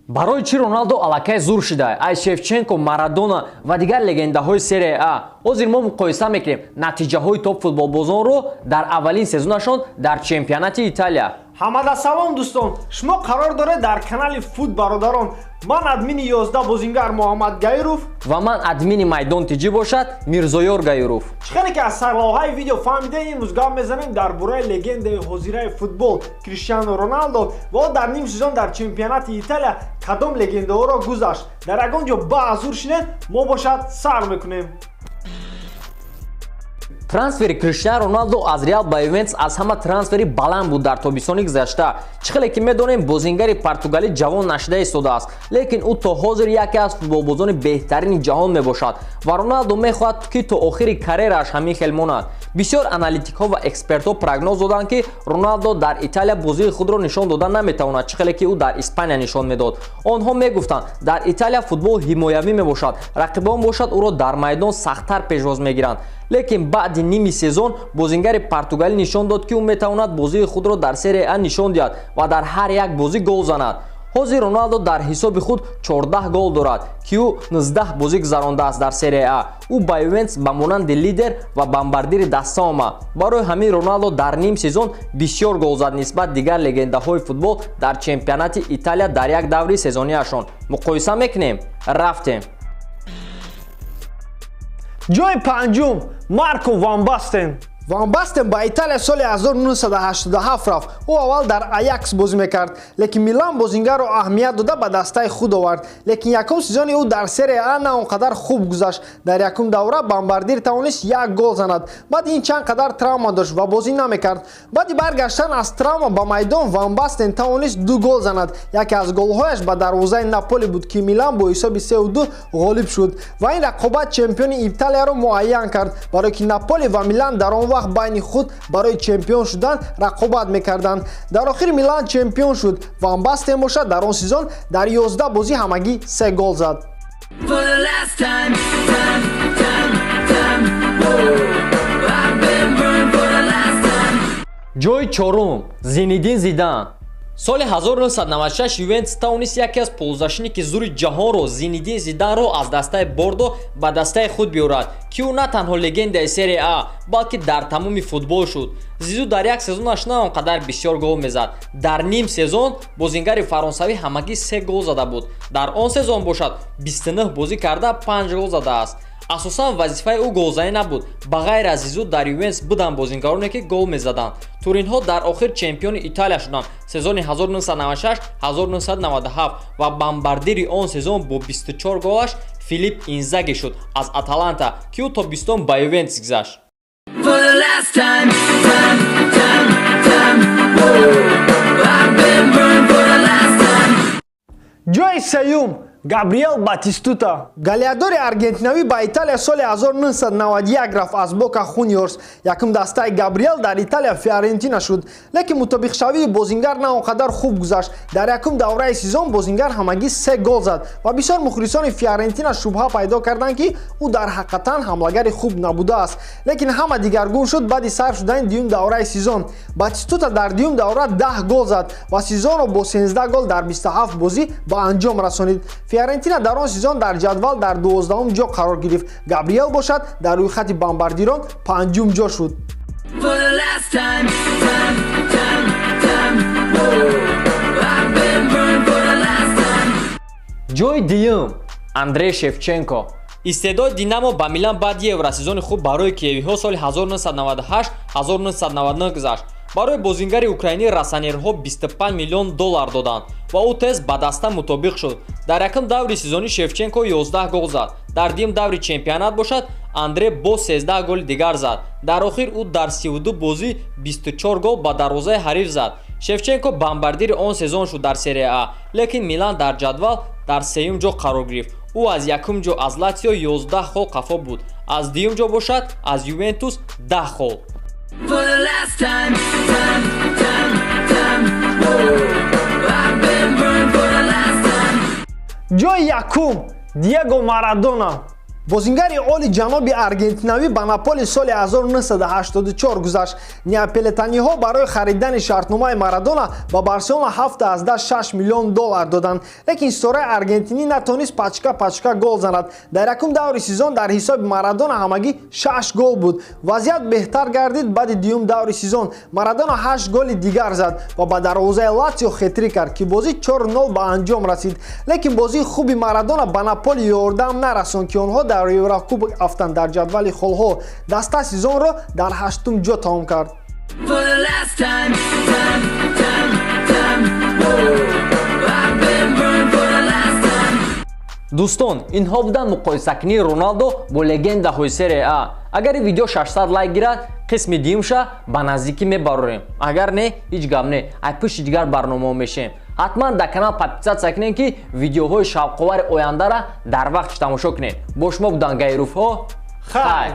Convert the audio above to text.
Барои чӣ Роналдо аллакай зур шуда ай Шевченко, Марадона ва дигар легендаҳои Серия А? Ҳозир мо муқоиса мекунем натиҷаҳои топ футболбозонро дар аввалин сезонашон дар чемпионати Италия. Ҳамада салом, дӯстон! Шумо қарор доред дар канали Фут Бародарон. Ман админи 11 бозингар Муҳаммад Гаиров. Ва ман админи Майдон Тиҷӣ бошад, Мирзоёр Гаиров. Чӣ хеле ки аз сарлавҳаи видео фаҳмидем, имрӯз гап мезанем дар бораи легендаи ҳозираи футбол Криштиану Роналдо ва ӯ дар ним сезон дар чемпионати Италия кадом легендаҳоро гузашт. Дар ягон ҷо баазур шинед, мо бошад сар мекунем. Трансфери Криштиану Роналдо аз Реал ба Ювентус аз ҳама трансфери баланд буд дар тобистони гузашта. Чӣ хеле ки медонем, бозингари португалӣ ҷавон нашуда истодааст, лекин ӯ то ҳозир яке аз футболбозони беҳтарини ҷаҳон мебошад ва Роналдо мехоҳад, ки то охири карьерааш ҳамин хел монад. Бисёр аналитикҳо ва экспертҳо прогноз доданд, ки Роналдо дар Италия бозии худро нишон дода наметавонад, чӣ хеле ки ӯ дар Испания нишон медод. Онҳо мегуфтанд, дар Италия футбол ҳимоявӣ мебошад, рақибон бошад ӯро дар майдон сахттар пешвоз мегиранд. Лекин баъди ними сезон бозингари португалӣ нишон дод, ки ӯ метавонад бозии худро дар Серия А нишон диҳад ва дар ҳар як бозӣ гол занад. Ҳозир Роналдо дар ҳисоби худ 14 гол дорад, ки ӯ 19 бозӣ гузарондааст дар Серия А. Ӯ ба Ювентус ба монанди лидер ва бомбардири даста омад. Барои ҳамин Роналдо дар ним сезон бисёр гол зад нисбат дигар легендаҳои футбол дар чемпионати Италия дар як даври сезониашон. Муқоиса мекунем, рафтем. Ҷои панҷум: Марко Ван Бастен. Ван Бастен ба Италия соли 1987 рафт. Ӯ аввал дар Аякс бозӣ мекард, лекин Милан бозингарро аҳамият дода, ба дастаи худ овард. Лекин якум сезони ӯ дар Серия А на он қадар хуб гузашт. Дар якум давра бомбардир тавонист як гол занад. Баъд ин чанд қадар травма дошт ва бозӣ намекард. Баъди баргаштан аз травма ба майдон Ван Бастен тавонист ду гол занад. Яке аз голҳояш ба дарвозаи Наполи буд, ки Милан бо ҳисоби 3-2 ғолиб шуд ва ин рақобат чемпиони Италияро муайян кард, барое ки Наполи ва Милан дар он вақт байни худ барои чемпион шудан рақобат мекарданд. Дар охир Милан чемпион шуд. Ван Бастен бошад дар он сезон дар 11 бозӣ ҳамагӣ се гол зад. For the last time, time, time, time. Whoa. I've been burned for the last time. Ҷои чорум: Зинидин Зидан. Соли 1996 Ювентус тавонист яке аз полузащитники зури ҷаҳонро, Зинидин Зиданро, аз дастаи Бордо ба дастаи худ биёрад, ки ӯ на танҳо легендаи Серия А, балки дар тамоми футбол шуд. Зизу дар як сезонаш на он қадар бисёр гол мезад. Дар ним сезон бозингари фаронсавӣ ҳамагӣ се гол зада буд. Дар он сезон бошад 29 бозӣ карда, 5 гол задааст. Асосан вазифаи ӯ голзанӣ набуд. Ба ғайр аз Зизу дар Ювентус буданд бозингароне, ки гол мезаданд. Туринҳо дар охир чемпиони Италия шуданд сезони 1996-1997 ва бомбардири он сезон бо 24 голаш Филип Инзаги шуд аз Аталанта, ки ӯ тобистон ба Ювентус гузашт. For the last time, time, time, time. Whoa. I've been burned for the last time. Ҷои сеюм: Габриэл Батистута. Голеадори аргентинавӣ ба Италия соли 1991 рафт аз Бока Хуниорс. Якум дастаи Габриэл дар Италия Фиорентина шуд, лекин мутобиқшавии бозингар на он қадар хуб гузашт. Дар якум давраи сезон бозингар ҳамагӣ се гол зад ва бисёр мухлисони Фиорентина шубҳа пайдо карданд, ки ӯ дар ҳақиқатан ҳамлагари хуб набудааст. Лекин ҳама дигаргун шуд баъди сар шудани дуюм давраи сезон. Батистута дар дуюм давра 10 гол зад ва сезонро бо 13 гол дар 27 бозӣ ба анҷом расонид. Фиорентина дар он сезон дар ҷадвал дар 12-ум ҷо қарор гирифт. Габриэл бошад дар рӯйхати бомбардирон панҷум ҷо шуд. For the last time, time, time, time. Whoa. I've been burned for the last time. Ҷои дуюм: Андрей Шевченко. Истеъдоди Динамо ба Милан баъди евросезони хуб барои киевиҳо соли 1998-1999 гузашт. Барои бозингари украинӣ россонериҳо 25 миллион доллар доданд ва ӯ тез ба даста мутобиқ шуд. Дар якум даври сезонӣ Шевченко 11 гол зад. Дар дуюм даври чемпионат бошад Андре боз 13 голи дигар зад. Дар охир ӯ дар 32 бозӣ 24 гол ба дарвозаи ҳариф зад. Шевченко бомбардири он сезон шуд дар Серия А, лекин Милан дар ҷадвал дар сеюм ҷо қарор гирифт. Ӯ аз якум ҷо аз Латсио 11 хол қафо буд, аз дуюм ҷо бошад аз Ювентус 10 хол. For the last time, time, time, time. Whoa. I've been burned for the last time. Ҷои якум: Диего Марадона. Бозингари оли ҷаноби аргентинавӣ ба Наполи соли 1984 гузашт. Неаполитаниҳо барои харидани шартномаи Марадона ба Барселона 7,6 миллион доллар доданд, лекин ситораи аргентинӣ натонист пачка пачка гол занад. Дар якум даври сезон дар ҳисоби Марадона ҳамагӣ 6 гол буд. Вазъият беҳтар гардид баъди дуюм даври сезон. Марадона 8 голи дигар зад ва ба дарвозаи Латсио хетрик кард, ки бозӣ 4-0 ба анҷом расид. Лекин бозии хуби Марадона ба Наполи ёрдам нарасон, ки онҳо дар Еврокубок афтанд. Дар ҷадвали холҳо даста сезонро дар ҳаштум ҷо тамом кард. For the last time, time, time, time. Whoa. I've been burned for the last time. Дӯстон, инҳо буданд муқоисакунии Роналдо бо легендаҳои Серия А. Агар ин видео 600 лайк гирад, қисми дуюмша ба наздикӣ мебарорем. Агар не, ҳеҷ гап не, ай пушти дигар барномаҳо мешем. Ҳатман дар канал подписаться кунед, ки видеоҳои шавқовари ояндара дар вақтш тамошо кунед. Бо шумо буданд Гайруфҳо. Хайр.